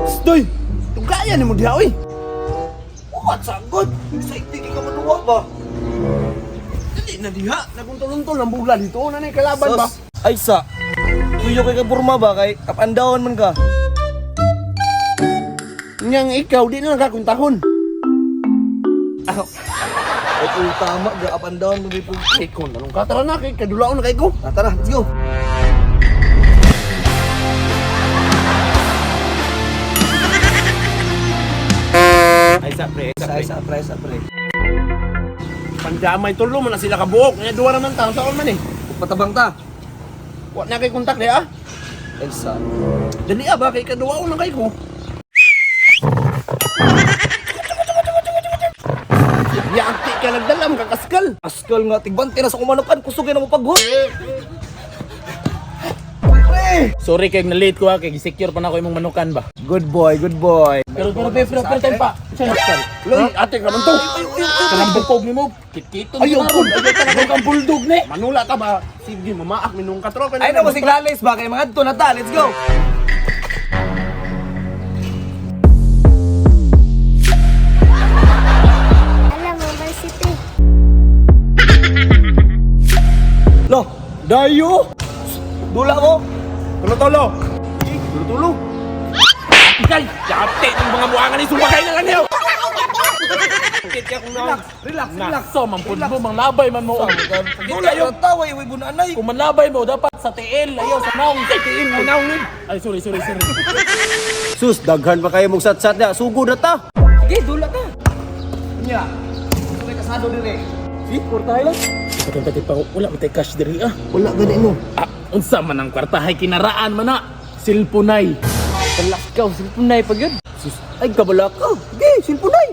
Stoy! Tugaya ni mo diha oy. What sa good? Sa ikti ka maduwa ba? Dili na diha, naguntol-untol ang bula dito na ni kalaban ba? Sos, ay sa. Tuyo kay ka burma ba kay up and down man ka. Niyang ikaw di na nakakuntahon. Ay oh, tama ga up and down mo di po. Ikaw na ka tara na kay kadulaon na kay ko. Ah, tara, let's go. Ay sa pre, Sa pre, sa pre. Pandamay tulo man na sila kabuok. Nya duwa ra man taon saon man eh. Patabang ta. Wa na kay kontak diha. Ay sa. Dali ah ba kay kaduwaon na kay ko. Yanti ka nagdalam kakaskal. Askal nga tigbante na sa kumanukan kusog na mo paghot. Pre! Sorry kay na-late ko ha, kay secure pa na ako imong manukan ba. Good boy, good boy. Pero pero pero pero, pero time pa. Siya Loy, ate ka man to. Kanang bukog nimo, kitkiton. Ayaw, na ron. Ayaw kang bulldog ni. Manula ta ba? Sige, mamaak minung katro Ay na mo si Glales ba kay mga adto na ta. Let's go. Alam mo, varsity. Lo, dayo. Dula ko. Tulo-tulo. Tulo-tulo. Ikay, yate ng mga buangan ni sumakay na lang niyo. Relax, relax, relax. So, mampud mo, manglabay man mo. Dula yung tawa, iwi bunanay. Kung manlabay mo, dapat sa tiil, ayaw sa naong. Sa Tiin mo naong ni. Ay, sorry, sorry, sorry. Sus, daghan pa kayo mong satsat na. Sugod na ta. Sige, dula ta. Nya. May kasado dire. Si, kwartahay lang. Patay pa ko, wala man tay cash diri ah. Wala gani mo. Ah, unsa man ang kwartahay kinaraan man na. Silpunay. Kalakaw, silpunay pag yun. Sus, ay kabala ka. Sige, silpunay.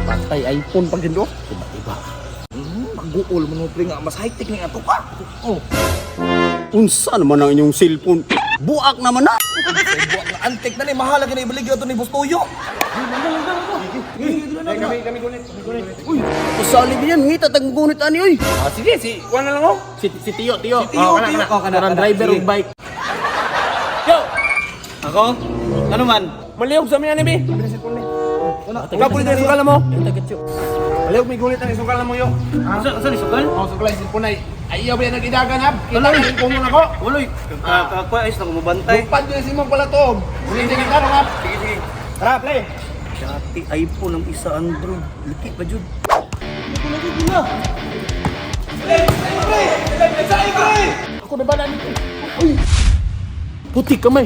Patay iPhone pag hindo. Iba. Mag-uol mo pre nga mas high-tech ni ato ka. Oh, Unsa naman ang inyong cellphone? Buak naman na. ay buwak nga antik na ni mahal gani ibaligya ato ni Bustoyo. Kami kami gunit, kami gunit. Uy, pasali din yan. Ngita tag gunit ani oy. Ah, sige, si kuan na lang oh. Si Tiyo, Tiyo. Si Tiyo, Oh, kana, Tiyo. kana. Oh, kana, Kanang kana. driver Sige. og bike. Yo! Ako? Ano man? Malihog sa mga ni bi. Ikaw puli tayo sukal mo. Malihog may gunit ang isukal mo yo. Unsa unsa ni sukal? Oh, sukal cellphone ay. Ayaw ba nagidagan hab? Kita na ko muna ko. Uloy, kakakuha is na kumabantay. Lupad yun si mong pala to. Sige, sige, tara hab. Sige, sige. Tara, play. Dati iPhone ang isa Android. Laki pa jud. Ako na ba na nito? Uy! Puti kamay.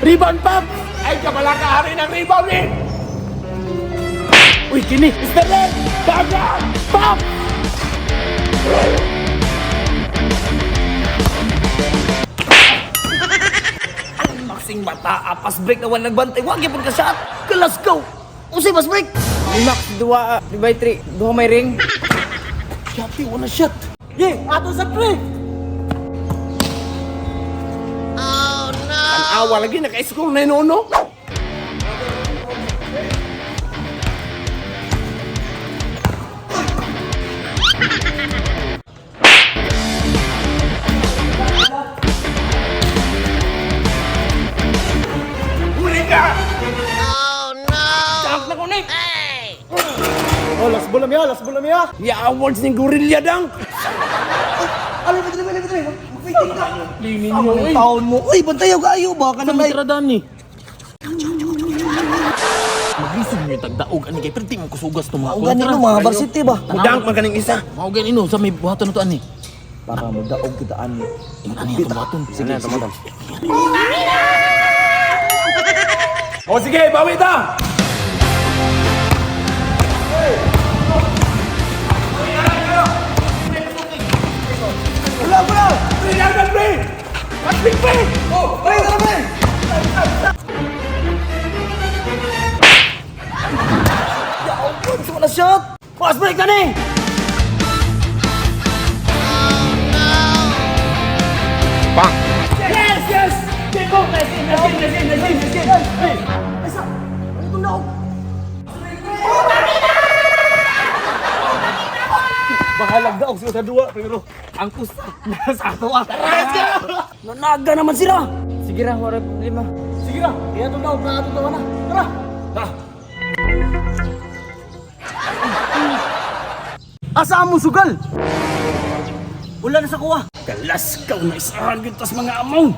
Rebound pop! Ay, kabala ka hari ng rebound eh. Uy, kini! Mr. Red! Dagan! Pop! Maxing bata, apas break na wala nagbantay. Wag gyapon ka shot. Kalas go. Usay mas break. Max, duwa, 2 by 3, duha may ring. Yati, wala shot! Ye! Ato sa pre! Tanawa lagi, naka-score na yun, no? Huli ka! Oh no! Dunk na ko ni! Oh, last ball na miya, last ball na miya. Ya awards ni Gorilla Dunk! Alay mo dali, dali, dali. Mag-waiting ka. Play ninyo, uy! Taon mo. Uy, bantay kaayo ba Sa kanang may tiradan ni. Maglisod nyo yung tagdaog ani kay pero di mo kusugas to mga Ang gani no mga varsity ba? Mudang maganing isa. Mao gani no sa may buhaton na to ani. Para mo daog kita ani. Ingon ani atong buhaton. Sige, sige. O sige, bawi ta! Wala, wala. Pre, dagan, pre! Patlik, pre! Oh, pre, tara pre. Yaw, gusto ko na shot. Fast break na ni. Yes, yes! Go, nice in, nice in, nice in, nice in, nice in. Hey! Ay, sa, ano itong daog? Baka Bahalag daog sila sa duwa pero ang kusa nasa ato ah. Let's go! Nanaga naman sila. Sige ra, wala problema. Sige na, kaya itong daog na atong na. Tara! Ha. Asa among sugal? Wala na sa kuha. Galaskaw na isahan gyud tas mga amaw.